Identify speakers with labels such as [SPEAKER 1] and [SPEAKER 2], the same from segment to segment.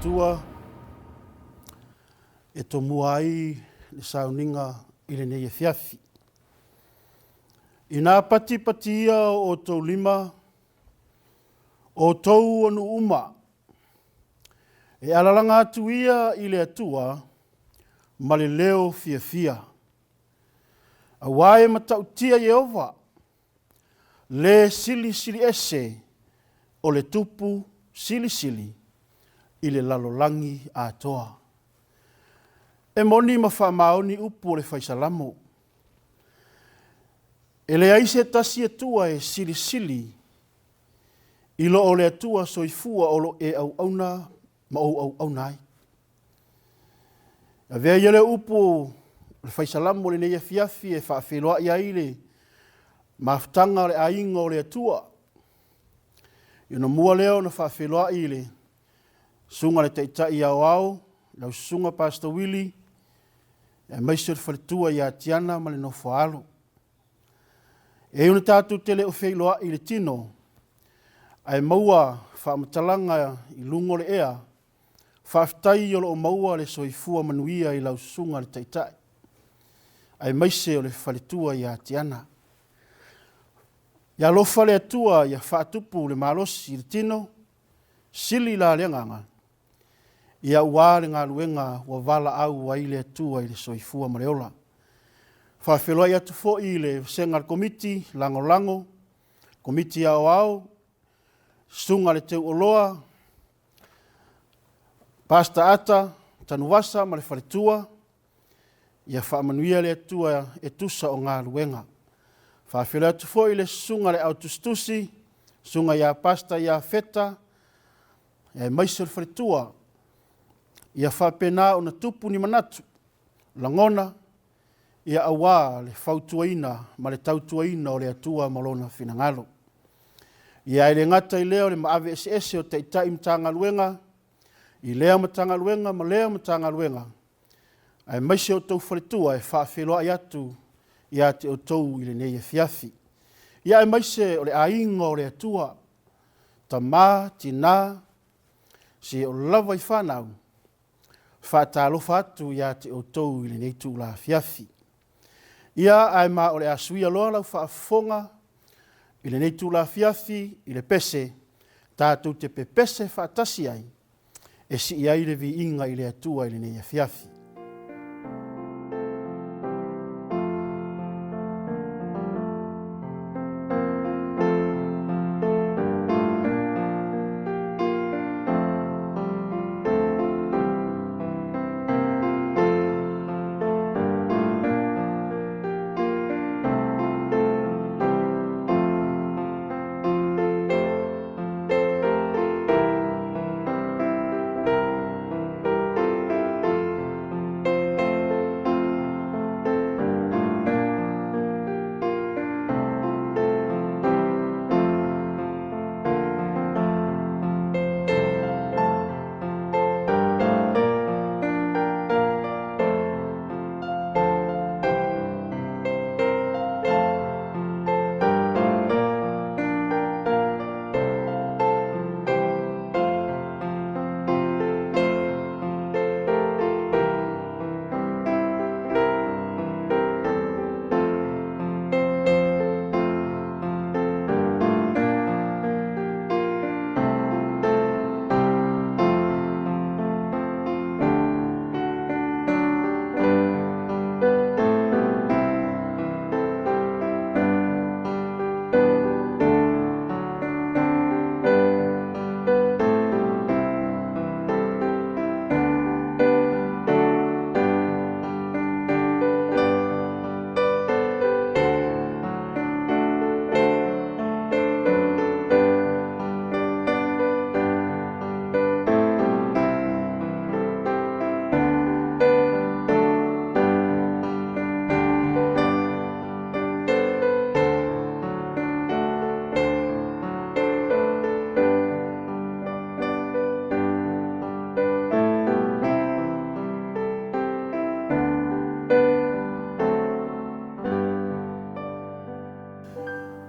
[SPEAKER 1] Atua e tomua ai le sauniga i lenei afiafi. Ina patipatia o outou lima, o outou o nuu uma, e alalaga atu ia i le Atua ma le leo fiafia. Aua e matautia Ieova, le Silisili Ese o le Tupu Silisili i le lalolagi atoa. E moni ma faamaoni upu o le Fai Salamo, E leai se tasi Atua e silisili i lo o le Atua Soifua o lo o e auauna ma ou auauna ai. Avea ia lea upu o le Fai Salamo i lenei afiafi e faafeiloai ai le mafutaga o le aiga o le Atua. Ona mua lea ona faafeiloai i le Susuga i le Taitai Aoao, lau Susuga Pastor Willie, aemaise o le faletua ia Tiana ma le nofo a alo. E ui ina tatou te le o feiloai i le tino, ae maua faamatalaga i luga o le ea, faafetai o lo o maua le soifua manuia i lau Susuga i le Taitai, aemaise o le faletua ia Tiana. Ia alofa le Atua ia faatupu le malosi i le tino, sili la le agaga, aua le galuega ua valaau ai le Atua i le soifua ma le ola. E faafeiloai atu foi i le vasega o le Komiti Lagolago, Komiti Aoao, Susuga i le Teuoloa, Pastor Ata Tanuvasa ma le faletua, ia faamanuia le Atua e tusa o galuega. E faafeiloai atu foi i le susuga i le Autusitusi, susuga ia Pastor Iafeta aemaise o le faletua, ia faapena ona tupu ni manatu, lagona, aua le fautuaina ma le tautuaina o le Atua ma Lona finagalo. Ia ae le gata i lea o le maave eseese o Taitai Matagaluega i lea Matagaluega ma lea Matagaluega, aemaise o outou faletua e faafeiloai atu ia te outou i lenei afiafi. Ia aemaise o le aiga o le Atua, tama, tina, seia oo lava i fanau, faatalofa atu ia te outou i lenei itula afiafi. Ia ae ma o le a suia loa lau faafofoga i lenei itula afiafi i le pese tatou te pepese faatasi ai e sii ai le viiga i le Atua i lenei afiafi.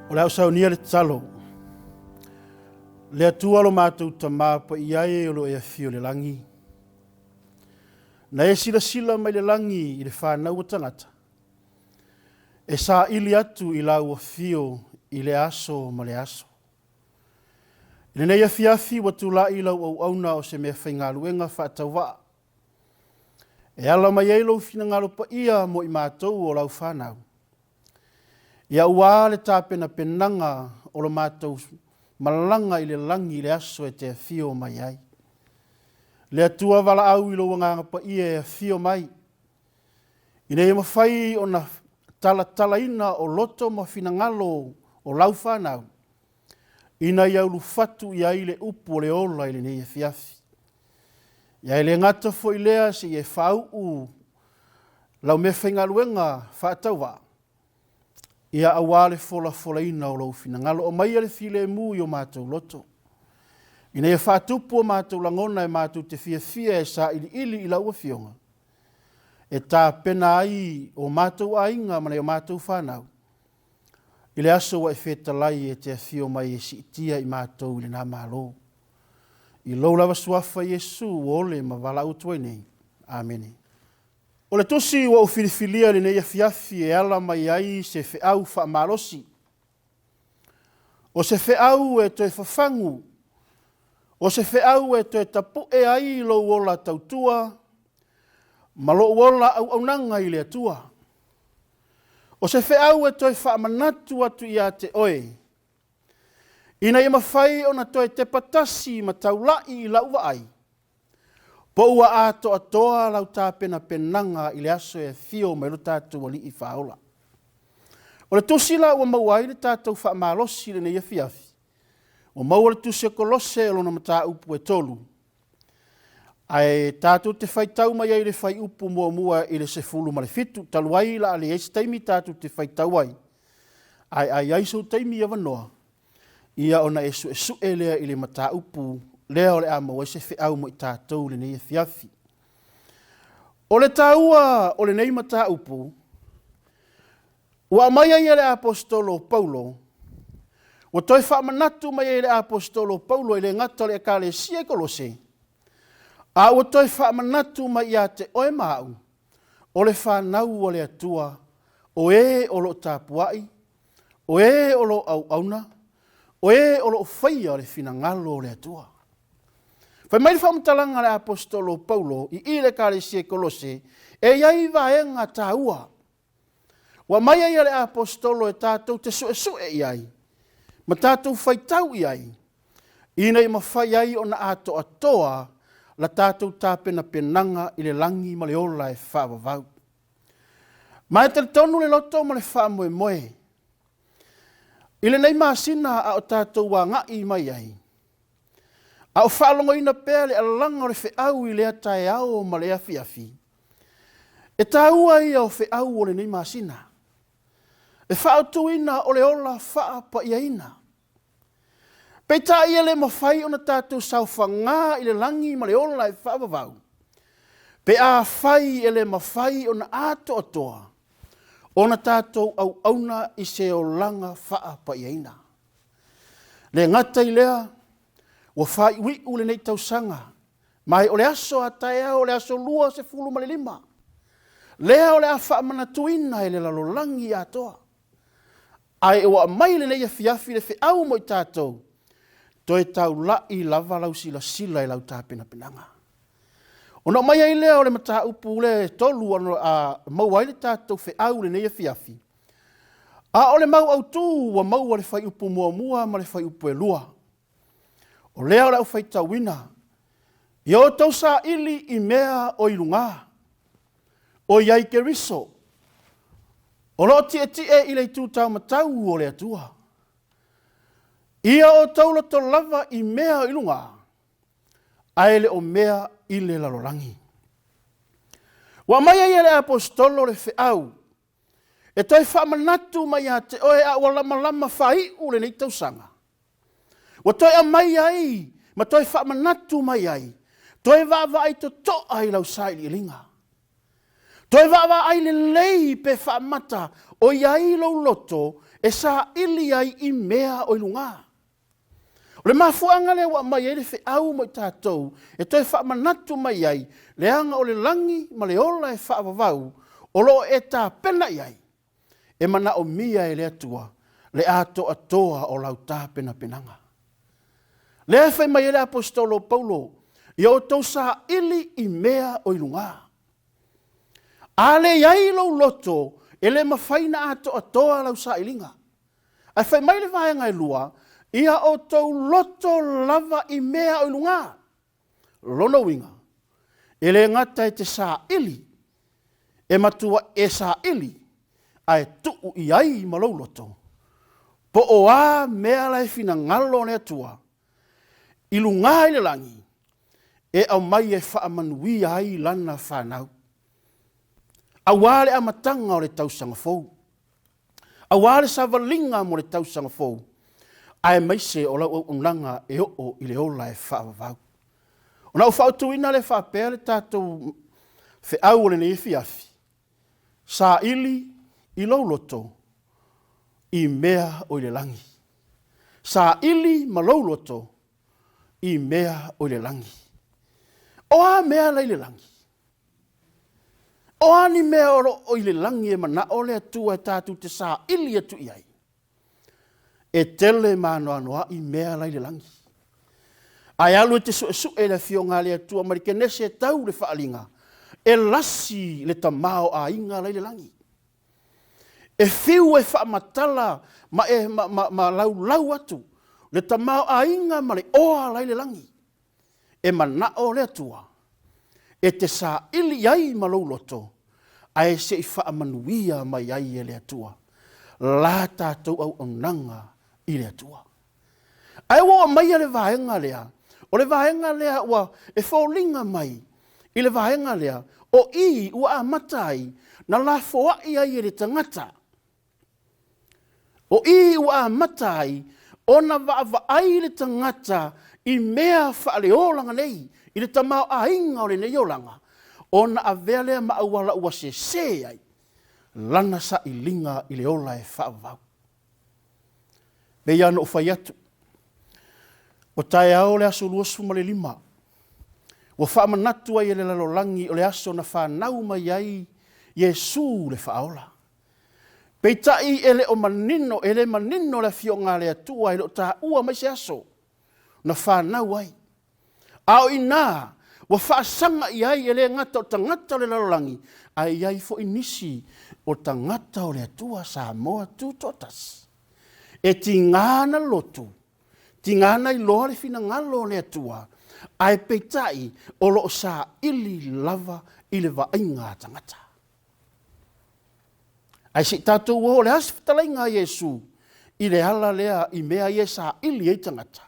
[SPEAKER 1] O le a ou saunia le tatalo. Le Atua lo matou Tamā paia e o lo o e afio i le lagi, na e silasila mai le lagi i le fanau a tagata, e saili atu i lau afio i le aso ma le aso. I lenei afiafi ua tulai lau auauna o se meafaigaluega faatauvaa, e ala mai ai lou finagalo paia mo i matou o lau fanau, Ia ua le tapenapenaga o lo matou malaga i le lagi i le aso e te afio mai ai. Le Atua valaau i lou Agaga Paia e afio mai, ina ia mafai ona talatalaina o loto ma finagalo o lau fanau, ina ia ulufatu i ai le upu o le ola i lenei afiafi. Ia e le gata foi lea se i e faauu lau meafaigaluega faatauvaa, ia aua le folafolaina o lou finagalo. Aumaia le filemu i o matou loto, ina ia faatupu o matou lagona e matou te fiafia e sailiili i lau Afioga, e tapena ai o matou aiga ma nai o matou fanau, i le aso ua e fetalai e te afio mai e siitia i matou i lena Malo. I lou lava suafa Iesu ua ole ma valaau atu ai nei. Amene. O le tusi ua ou filifilia i lenei afiafi e ala mai ai se feau faamalosi, o se feau e toe fafagu, o se feau e toe tapu'e ai lou ola tautua ma lou ola auaunaga i le Atua. O se feau e toe faamanatu atu ia te oe, ina ia mafai ona toe tepa tasi ma taula'i i lau vaai, po ua atoatoa lau tapenapenaga i le aso e afio mai lo tatou Alii Faaola. O le tusi la ua maua ai le tatou faamalosi i lenei afiafi, ua maua le tusi a Kolose o lona mataupu e 3, ae tatou te faitau mai ai i le fuaiupu muamua i le 17, talu ai o le a leai se taimi tatou te faitau ai, ae a i ai sou taimi avanoa, ia ona e suesue lea i le mataupu lea o le a maua ai se feau mo i tatou i lenei afiafi. O le taua o lenei mataupu, ua aumai ai e le Aposetolo o Paulo, ua toe faamanatu mai ai e le Aposetolo o Paulo e le gata o le Ekalesia i Kolose, a ua toe faamanatu mai ia te oe ma au, o le fanau a le Atua, o e o lo o tapuai, o e o lo o auauna, o e o lo o faia le finagalo o le Atua. Fai mai le faamatalaga a le Aposetolo o Paulo i i le Ekalesia i Kolose, e i ai vaega taua ua aumai ai e le Aposetolo e tatou te suesue i ai ma tatou faitau i ai, ina ia mafai ai ona atoatoa la tatou tapenapenaga i le lagi ma le ola e faavavau. Ma e talitonu le loto ma le faamoemoe i lenei masina a o tatou agai mai ai, a o faalogoina pea le alaga o le feau i lea taeao ma lea afiafi, e taua ia o feau o lenei masina, e faaautuina o le ola faapaiaina. Peitai e le mafai ona tatou saofagā i le lagi ma le ola e faavavau, pe afai e le mafai ona atoatoa ona tatou auauna i se olaga faapaiaina. Le gata i lea, ua faaiuiu lenei tausaga, ma o le aso a taeao, o le aso 25, lea o le a faamanatuina e le lalolagi atoa. Ae ua aumai lenei afiafi le feau mo i tatou, toe taulai lava lau silasila i lau tapenapenaga. Ona aumai ai lea o le mataupu lea e 3 maua ai le tatou feau lenei afiafi, a o le mau autu ua maua le fuaiupu muamua ma le fuaiupu e 2. O lea o le a ou faitauina, ia outou saili i mea o i luga, o i ai Keriso, o lo o tietie i le itu taumatau o le Atua. Ia outou loto lava i mea o i luga, ae le o mea i le lalolagi. Ua aumai ai e le Aposetolo le feau e toe faamanatu mai ia te oe a ua lamalama faaiu lenei tausaga. Ua toe aumai ai ma toe faamanatu mai ai, toe vaavaai totoa i lau sailiiliga. Toe vaavaai lelei pe faamata o i ai lou loto e saili ai i mea o i luga. O le mafuaaga lea ua aumai ai le feau mo i tatou e toe faamanatu mai ai, leaga o le lagi ma le ola e faavavau o lo o e tapena i ai, e manaomia e le Atua le atoatoa o lau tapenapenaga. Lea e fai mai ai le Aposetolo o Paulo, ia outou saili i mea o i luga. A le i ai lou loto, e le mafai ona atoatoa lau sailiga. Ae fai mai le vaega e 2, ia outou loto lava i mea o i luga. O lona uiga, e le gata e te saili, e matua e saili ae tuu i ai ma lou loto, po o a mea la e finagalo le Atua i luga i le lagi e aumai e faamanuia ai lana fanau, aua le amataga o le tausaga fou, aua le savaliga mo le tausaga fou, aemaise o lau auaunaga e oo i le ola e faavavau. Ona ou fautuaina lea faapea le tatou feau o lenei afiafi, saili i lou loto i mea o i le lagi. Saili ma lou loto i mea o i le lagi. O a mea la i le lagi? O a ni mea o lo o i le lagi e manao le Atua e tatou te saili atu i ai? E tele ma anoanoai mea la i le lagi. Ae alu e te suesue le Afioga a le Atua mai le Kenese e tau le Faaaliga, e lasi le tamaoaiga la i le lagi. E fiu e faamatala ma e ma laulau atu le tamaoaiga ma le oa la i le lagi. E manao le Atua e te saili i ai ma lou loto, ae se i faamanuia mai ai e le Atua la tatou auaunaga i le Atua. Ae ua oo mai le vaega lea, o le vaega lea ua e foliga mai i le vaega lea, o i ua amata ai na lafoai ai e le tagata. O i ua amata ai ona vaavaai le tagata i mea faaleolaga nei, i le tamaoaiga o lenei olaga, ona avea lea ma auala ua sese ai lana sailiga i le ola e faavavau. E pei lava ona ou fai atu, o taeao le aso 25, ua faamanatu ai e le lalolagi o le aso na fanau mai ai Iesu le Faaola. Peitai e le o manino, e le manino le Afioga a le Atua, e le o taua mai se aso na fanau ai. A o i ina ua faasaga i ai, e le gata o tagata o le lalolagi, ae i ai foi nisi o tagata o le Atua Samoa Tutoatasi. E tiga na lotu, tiga na iloa le finagalo o le Atua, ae peitai o lo o saili lava i le vaaiga a tagata. Ae se i tatou o, o le a se fetalaiga a Iesu i le ala lea i mea ia e saili ai tagata?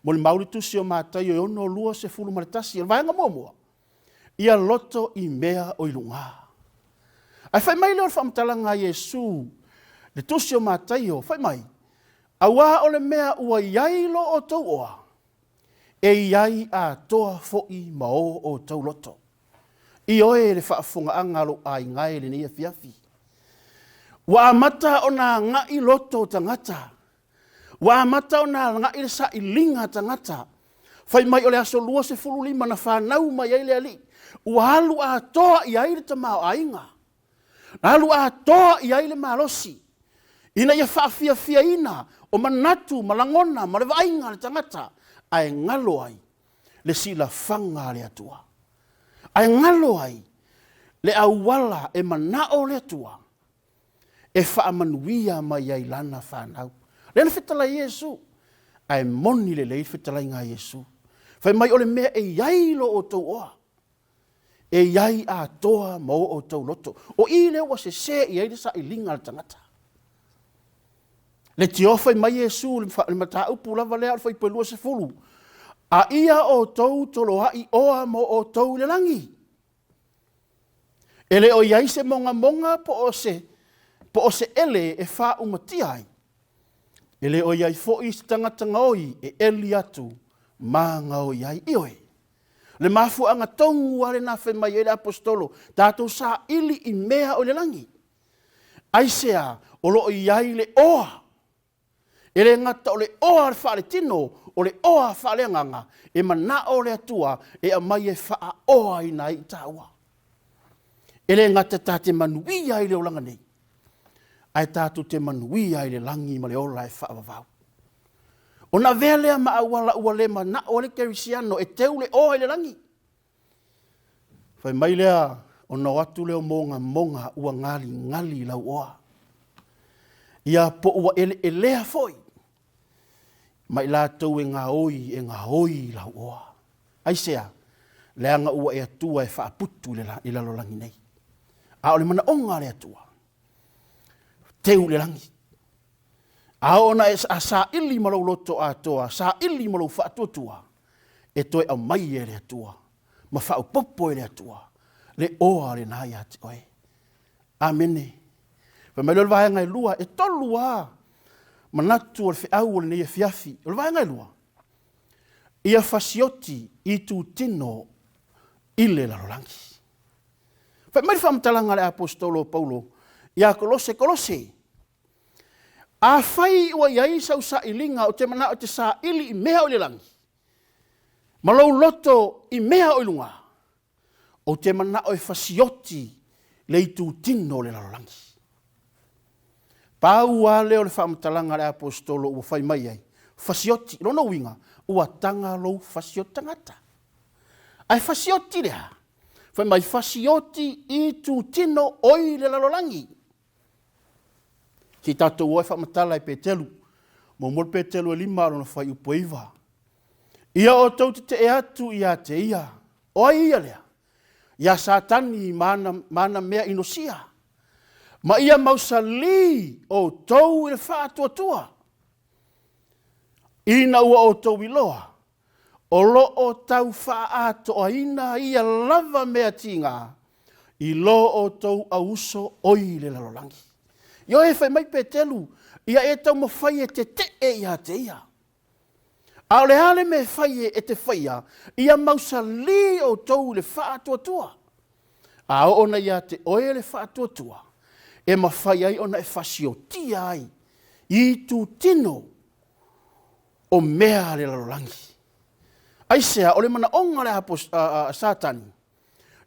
[SPEAKER 1] Molimau le tusi o Mataio e 6, 21, o le vaega muamua, ia loto i mea o i luga. Ae fai mai lea o le faamatalaga a Iesu, le tusi o Mataio, fai mai, aua o le mea ua i ai lo outou oa, e i ai atoa foi ma o outou loto. Ioe le faafofogaaga a lou aiga e lenei afiafi. Ua amata ona agai loto o tagata. Ua amata ona agai le sailiga a tagata. Fai mai o le aso 25 na fanau mai ai le Alii, ua alu atoa i ai le tamaoaiga. Na alu atoa i ai le malosi, ina ia faafiafiaina o manatu ma lagona ma le vaaiga a le tagata, ae galo ai le silafaga a le Atua. Ae galo ai le auala e manao le Atua e faamanuia mai ai lana fanau. Lea na fetalai Iesu, ae moni lelei le fetalaiga a Iesu. Fai mai o le mea e i ai lo outou oa, e i ai atoa ma o outou loto. O i lea ua sese i ai le sailiga a le tagata. Le tio fai mai Iesu, le mataupu lava lea o le fuaiupu e 20, a ia outou toloai oa mo outou i le lagi. E le o i ai se mogamoga po o se ele e faaumatia ai. E le o i ai foi se tagata gaoi e eli atu ma gaoi ai. Ioe, le mafuaaga tonu lava lena fai mai ai le Aposetolo, tatou saili i mea o le lagi. Aisea? O lo o i ai le oa. E le gata o le oa faaletino, o le oa faaleagaga e manao le Atua e aumai e faaoaina ai i taua. E le gata ta te manuia ai i le olaga nei, ae tatou te manuia ai i le lagi ma le ola e faavavau. Ona avea lea ma auala ua le manao ai le kerisiano e teu le oa i le lagi. Fai mai lea, ona o atu lea o mogamoga ua galigali lau oa. Ia po ua eleelea foi ma i latou e gaoi e gaoi i lau oa. Aisea? Leaga ua e atua e faaputu i lalolagi nei. A o le manaoga a le Atua, teu le lagi. A oo ona e saili ma lou loto atoa, saili ma lou faatuatua, e toe aumai e le Atua ma faaopoopo e le Atua le oa lena ia te oe. Amene. Fai mai lea o le vaega e lua, e tolu lava manatu o le feau o lenei afiafi. O le vaega e lua, ia fasioti itutino i le lalolagi. Fai mai le faamatalaga a le Aposetolo o Paulo ia Kolose, Kolose, afai ua i ai sau sailiga ou te manao e te saili i mea o i le lagi, ma lou loto i mea o i luga, ou te manao e fasioti le itutino o le lalolagi. Pau lava lea o le faamatalaga a le Aposetolo ua fai mai ai, fasioti. Lona uiga, ua taga lou fasioti tagata. Ae fasioti le a? Fai mai, fasioti itutino oi le lalolagi. Se i tatou o e faamatala i Peteru. Muamua le Peteru e 5 lona fuaiupu e 9. Ia outou tetee atu ia te ia. O ai ia lea? Ia Satani ma ana mea inosia. Ma ia mausali outou i le faatuatua, ina ua outou iloa, o lo o tau faaatoaina ia lava mea tiga i lo outou auuso oi le lalolagi. Ioe, fai mai Peteru, ia e taumafai e tetee ia te ia. A o le a le mea e fai e te faia, ia mausali outou i le faatuatua. A oo ona ia te oe le faatuatua, e mafai ai ona e fasiotia ai i itutino o mea a le lalolagi. Aisea? O le manaoga a Satani,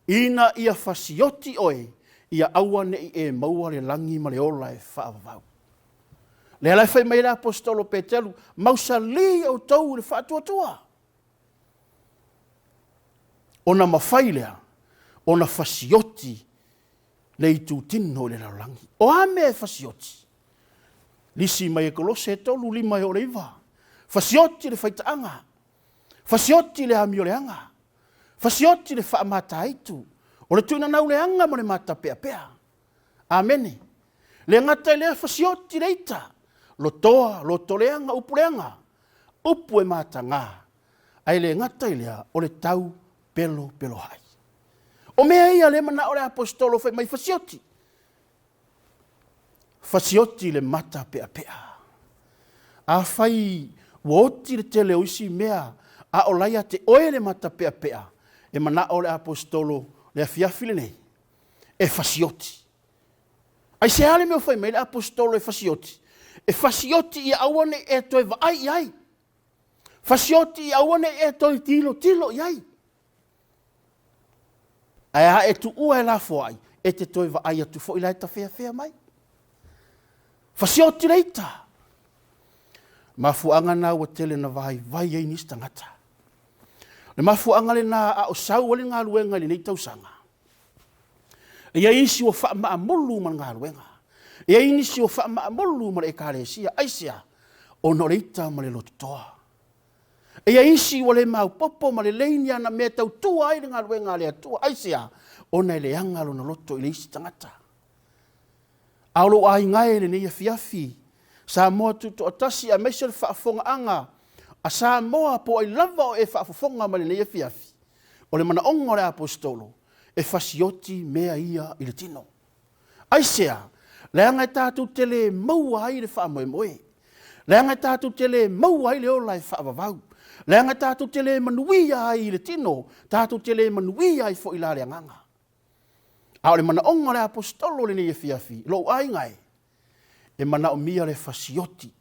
[SPEAKER 1] ina ia fasioti oe, ia aua ne i e maua le lagi ma le ola e faavavau. Lea la e fai mai le aposetolo Peteru, mausali outou i le faatuatua. Ona mafai lea ona fasioti le itutino i le lalolagi. O a mea e fasioti? Lisi mai e Kolose 3, 5 e oo i le 9. Fasioti le faitaaga, fasioti le amioleaga, fasioti le faamataitu, o le tuinanau leaga ma le matapeapea. Amene. Le gata i lea, fasioti le ita, lotoa, lotoleaga, upuleaga, upu e mataga, ae le gata i lea, o le tau pelopelohai. O mea ia le manao le aposetolo fai mai fasioti. Fasioti le matapeapea. Afai ua oti le tele o isi mea, a o la ia te oe le matapeapea, e manao le aposetolo le afiafi lenei, e fasioti. Aisea le mea o fai mai le aposetolo e fasioti? E fasioti ia aua ne i e toe vaai i ai. Fasioti ia aua ne i e toe tilotilo i ai. Ae a e tuua e lafoai, e te toe vaai atu foi la e tafeafea mai. Fasioti le ita. Mafuaaga na ua tele na vaivai ai nisi tagata. Le mafuaaga lena a o sau ai le galuega i lenei tausaga. E i ai isi ua faamaamulu ma le galuega. E i ai nisi ua faamaamulu ma le ekalesia. Aisea? Ona o le ita ma le lototoa. E i ai isi ua le maopoopo ma lelei ni ana mea e tautua ai le galuega a le Atua. Aisea? Ona e leaga lona loto i le isi tagata. A o lou aiga e lenei afiafi, Samoa Tutoatasi aemaise le faafofogaaga a Samoa po o ai lava o e faafofoga mai lenei afiafi, o le manaoga o le aposetolo, e fasioti mea ia i le tino. Aisea? Leaga e tatou te le maua ai le faamoemoe. Leaga e tatou te le maua ai le ola e faavavau. Leaga e tatou te le manuia ai i le tino, tatou te le manuia ai foi la le agaga. A o le manaoga o le aposetolo lenei afiafi, lou aiga e, e manaomia le fasioti,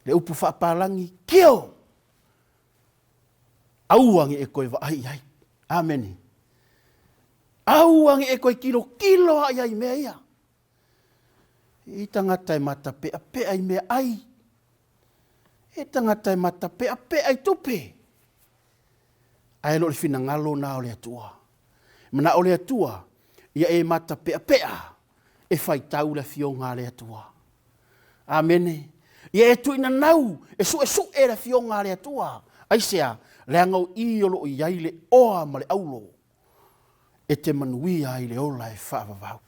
[SPEAKER 1] le upu faapalagi, kio! Aua ne i e toe vaai i ai. Amene. Aua ne i e toe tilotilo lava i ai i mea ia. I tagata e matapeapea i meaai, e tagata e matapeapea i tupe, ae le o le finagalo lena o le Atua. E manao le Atua ia e matapeapea e faitau le Afioga a le Atua. Amene. Ia e tuuinanau e suesue le Afioga a le Atua. Aisea? Leaga o i o lo o i ai le oa ma le auro e te manuia ai le ola e faavavau.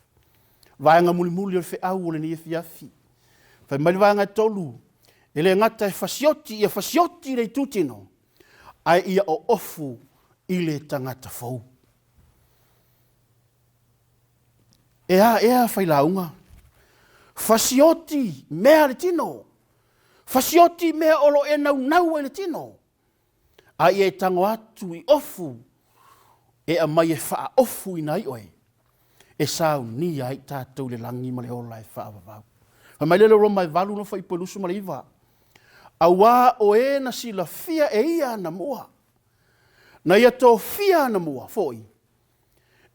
[SPEAKER 1] Vaega mulimuli o le feau o lenei afiafi. Fai mai le vaega e 3, e le gata e fasioti, ia fasioti le itutino, ae ia oofu i le tagata fou. E a ea failauga? Fasioti mea le tino. Fasioti mea o lo o e naunau ai le tino. A ia e tago atu i ofu e aumai e faaofuina ai oe, e saunia ai tatou i le lagi ma le ola e faavavau. Fai mai lea o le Roma e 8 no fuaiupu 29, Auā o e na silafia e ia anamua, na ia tofia anamua foi,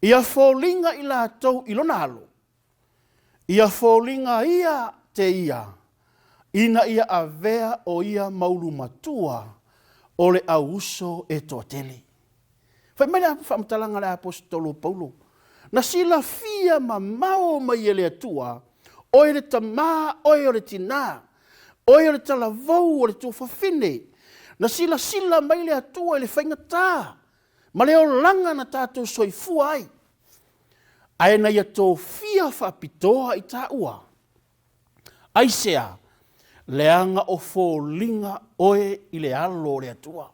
[SPEAKER 1] ia foliga i latou i lona alo, ia foliga ia te ia, ina ia avea o ia maulu matua o le au uso e toatele. Fai mai le faamatalaga a le Aposetolo o Paulo, na silafia mamao mai e le Atua, oe le tamā, oe o le tinā, oe o le talavou o le tuafafine, na silasila mai le Atua i le faigatā ma le olaga na tatou soifua ai, ae na ia tofia faapitoa i taua. Aisea? Leaga o foliga oe i le alo o le Atua.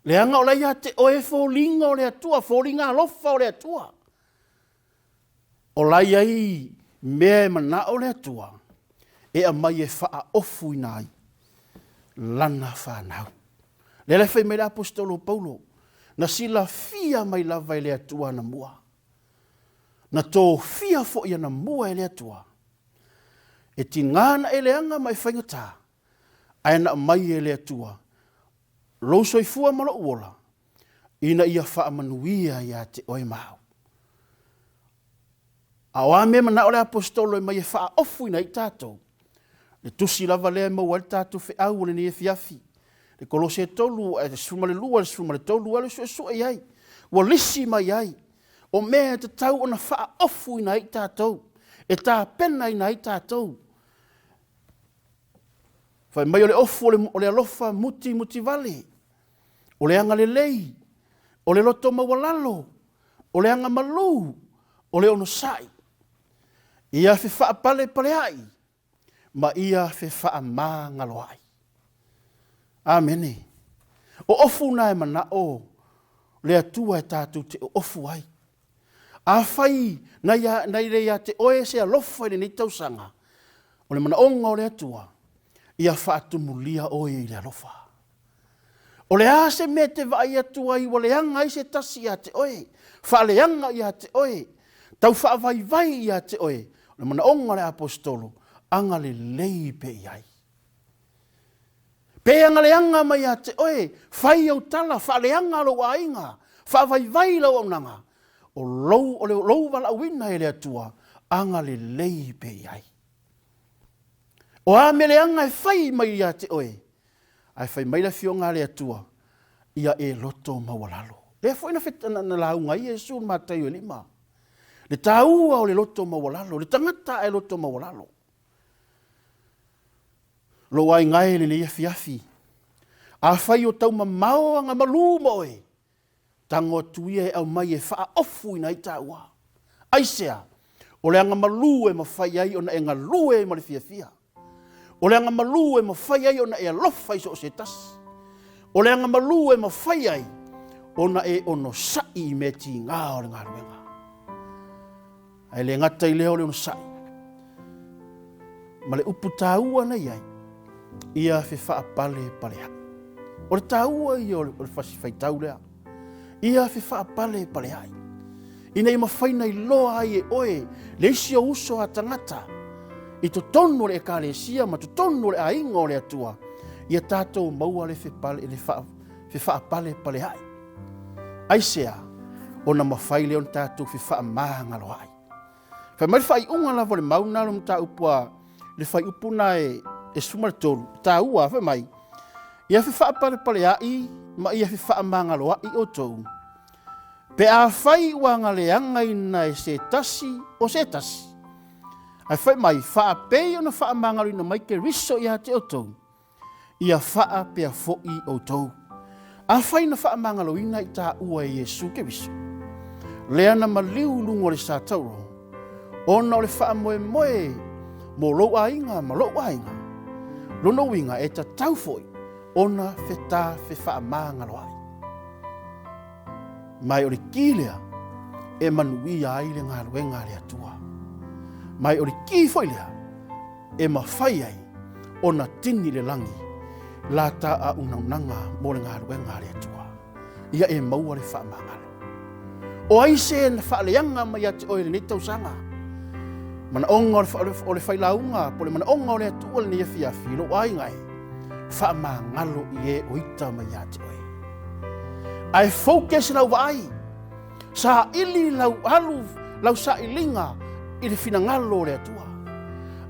[SPEAKER 1] Leaga o la ia te oe foliga o le Atua, foliga alofa o le Atua. O la i ai mea e manao le Atua e aumai e faaofuina ai lana fanau. Lea la e fai mai le Aposetolo o Paulo, na silafia mai lava e le Atua anamua, na tofia foi anamua e le Atua, e tiga na e leaga ma e faigata, ae na aumai e le Atua lou soifua ma lou ola, ina ia faamanuia ia te oe ma au. A o a mea e manao le Aposetolo e mai e faaofuina ai tatou, le tusi lava lea e maua ai le tatou feau o lenei afiafi, le Kolose 3, ae 12 i le 13, alu e suesue i ai, ua lisi mai ai, o mea e tatau ona faaofuina ai tatou, e tapenaina ai tatou. Fai mai o le ofu o le alofa mutimutivale, o le agalelei, o le loto maualalo, o le agamalu, o le onosai, ia fefaapalepaleai ma ia fefaamagaloai. Amene. O ofu na e manao le Atua e tatou te oofu ai. Afai na i le ia te oe se alofa i lenei tausaga, o le manaoga o le Atua, ia faatumulia oe i le alofa. O le a se mea e te vaai atu ai ua leaga ai se tasi ia te oe, faaleaga ia te oe, tau faavaivai ia te oe, o le manaoga o le Aposetolo, agalelei pea i ai. Pe agaleaga mai ia te oe, fai au tala, faaleaga lou aiga, faavaivai lau auaunaga, o lou, o lou valaauina e le Atua, agalelei pea i ai. O a mea leaga e fai mai ia te oe, ae fai mai le Afioga a le Atua, ia e loto maualalo. Lea foi na, na lauga ai Iesu i le Mataio e 5. Le taua o le loto maualalo, le tagata ae loto maualalo. Lou aiga e lenei afiafi, afai o taumamao agamalu ma oe, Tago atu ia e aumai e faaofuina ai taua. Aisea? O le agamalu e mafai ai ona e galue ma le fiafia. O le agamalu e mafai ai ona e alofa i so o se tasi. O le agamalu e mafai ai ona e onosai i mea tiga o le galuega. Ae le gata i lea o le onosai, ma le upu taua na i ai, ia fefaapalepaleai. O le taua ia o le fasi faitau lea, ia fefaapalepaleai, ina ia mafai ona iloa ai e oe le isi ou uso a tagata i totonu o le Ekalesia ma totonu o le aiga o le Atua, ia tatou maua le fefaapalepalea'i. Aisea? Ona mafai lea ona tatou fefaamagaloa'i. Fai mai le faaiuga lava o le mau lena o le mataupu a le fuaiupu lena e 13, e taua, fai mai, Ia fefaapalepalea'i ma ia fefaamagaloa'i outou, pe afai ua agaleagaina e se tasi o se tasi, ae fai mai, faapei ona faamagaloina mai Keriso ia te outou, ia faapea foi outou. Afai na faamagaloina i taua e Iesu Keriso, lea na maliu i luga o le satauro, ona o le faamoemoe mo lou aiga ma lou aiga, lona uiga e tatau foi ona feta fefaamagaloai. Ma o le ki lea e manuia ai le galuega a le Atua. Ma o le ki foi lea e mafai ai ona tini le lagi la ta auaunaga mo le galuega a le Atua. Ia e maua le faamagalo. O ai se na faaleaga mai ia te oe i lenei tausaga? Manaoga o le failauga po o le manaoga o le Atua lenei afiafi i lou aiga e faamagalo i e o ita mai ia te oe. Ae focus lau vaai, saili lau alu, lau sailiga i le finagalo o le Atua.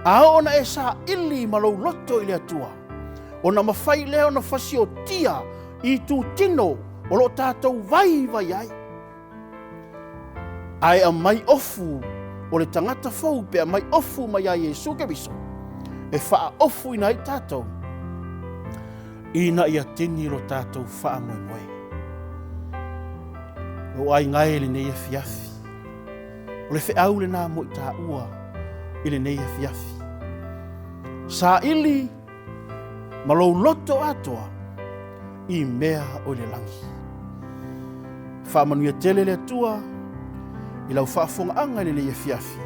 [SPEAKER 1] A oo ona e saili ma lou loto i le Atua, ona mafai lea ona fasiotia i itutino o lo o tatou vaivai ai. Ae aumai ofu o le tagata fou pe aumai ofu mai ia Iesu Keriso e faaofuina ai tatou ina ia tini lo tatou faamoemoe. Lou aiga e lenei afiafi, o le feau lena mo i taua i lenei afiafi. Saili ma lou loto atoa i mea o i le lagi. Faamanuia tele le Atua i lau faafofogaaga i lenei afiafi.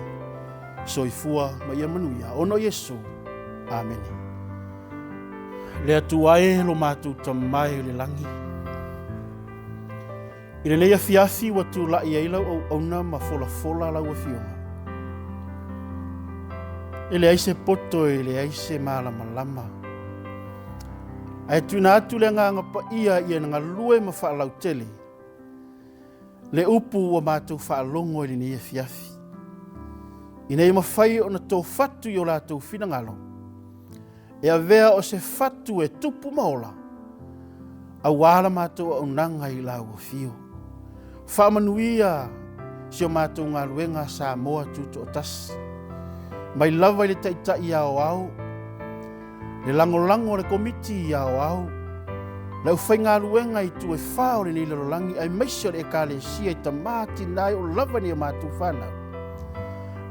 [SPEAKER 1] Soifua ma ia manuia. Ona o Iesu. Amene. Le Atua e lo matou Tama e i le lagi, I lenei afiafi ua tulai ai lau auauna ma folafola lau afioga. E leai se poto, e leai se malamalama. Ae tuuina atu le agaga paia ia na galue ma faalautele le upu ua matou faalogo i lenei afiafi, ina ia mafai ona tofatu i o latou finagalo e avea o se fatu e tupu ma ola, auā la matou auaunaga i lau afio. Faamanuia si o matou galuega Samoa Tutoatasi, mai lava i le Taitai Aoao, le lagolago a le Komiti Aoao, le aufaigaluega i itu e fa o lenei lalolagi, aemaise o le Ekalesia i tama tina e oo lava i nai a matou fanau.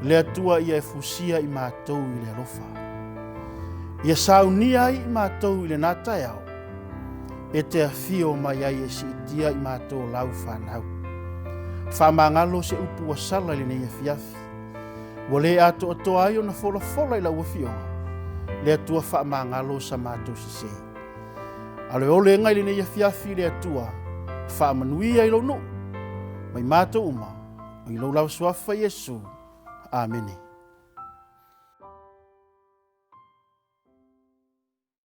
[SPEAKER 1] Le Atua ia e fusia i matou i le alofa. Ia saunia ai i matou i lena taeao, e te afio mai ai e siitia i matou o lau fanau. Faamagalo se upu ua sala i lenei afiafi, ua le atoatoa ai ona folafola i lau afioga, le Atua faamagalo sa matou sese. A o le olega i lenei afiafi le Atua, faamanuia i lou nuu, mai matou uma, i lou lava suafa Iesu. Amene.